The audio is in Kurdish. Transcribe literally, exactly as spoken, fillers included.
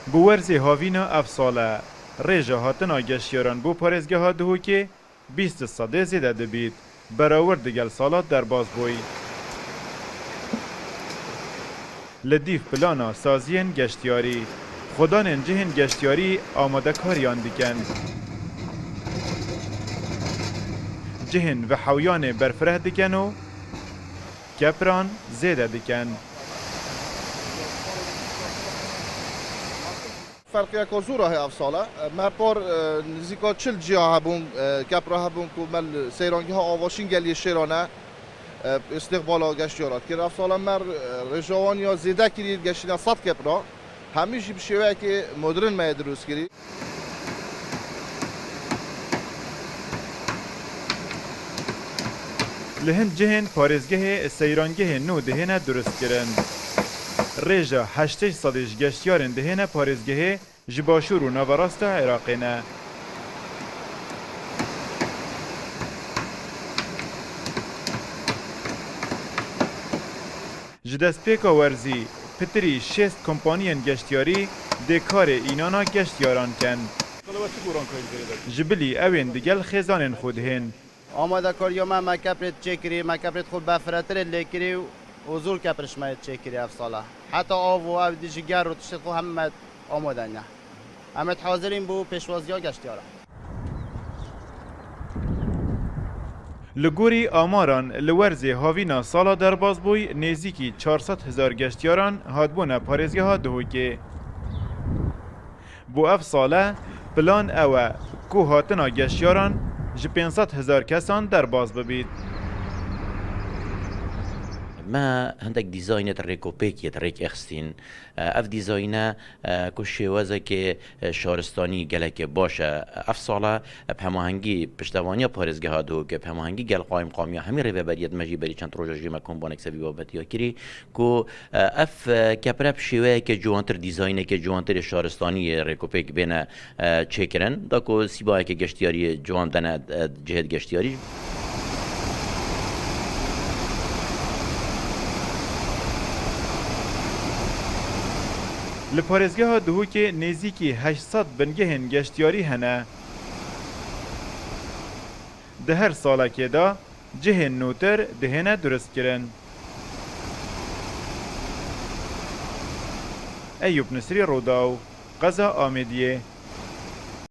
Bi werzê havîna ev sale, rêja hatina geştiyaran bo parêzgeha Duhokê bîst sedê zêde dibît, berawird digel sala derbas bûy. Li dîv plana saziyên geştiyarî, xwedanên cihên geştiyarî amadekariyan dikin. Cihên vehewiyanê berfireh dikin û kepran zêde dikin. Ferqiyeka zor e ev sala. Me par, e, nizîka çil ciya hebûn, e, kepra hebûn ku me li seyrangeha Avaşîn Geliyê Şêran e, e, îstîqbala geştiyara dikir. Ev sala me, e, rêja wan ya zêde kirî, geştîne sed kepra. Hemî jî bi şêweyekê modern me yê dirust kirî. Li hin cihên parêzgehê seyrangehên nû dihêne durustkirin. Rêja heştê sedî ji geştiyarên dihêne parêzgehê ji başûr û naverasta Iraqê ne. Ji destpêka werzî, pitirî şêst kompaniyên geştiyarî dê karê înana geştiyaran ken. Ji bilî ew ên digel xêzanên xwe dihên. Amadekariya me, me keprê çêkirî, me keprê xwe befretirê lêkirî û zor kepr ji me çêkirî ev sala. Heta av û ev dî ji ger û tiştê xwe hemî me amade ne. Em ê hazirîn bo pêşwaziya geştiyaran. Li gorî amaran, li werzê havîna sala derbas bûy, nêzîkî çar sed hezar geştiyaran hatbûne parêzgeha Duhokê. Bo ev sale, plan ew e ku hatina geştiyaran ji pênc sed hezar kesan derbas bibît. Me hindek dîzaynê di rêkopêkiyê di rêk existîn. Ev dîzayne, e, ku şêwezekê, e, şaristanî gelekê baş e. Ev sale, e, bi hemahengî piştevaniya parêzgeha Duhokê, bi hemahengî gel qayimqamiya hemî rêveberiyê, me jî berî çend roja jî me kombanek ser vî babetiya kirî. Ku, e, ev, e, kepre bi şêweyeke ciwantir, dîzayneke ciwantirê şaristanî yê rêkopêk bêne, e, çêkirin. Da ku sîbayeke geştiyariyê ciwan dene, e, cihêt geştiyarî. Li parêzgeha Duhokê nêzîkî heşt sed bingehên geştiyarî hene. Di her salekê de cihên nûtir dihêne durustkirin. Eyûp Nisrî, Rûdaw, Qeza Amêdiyê.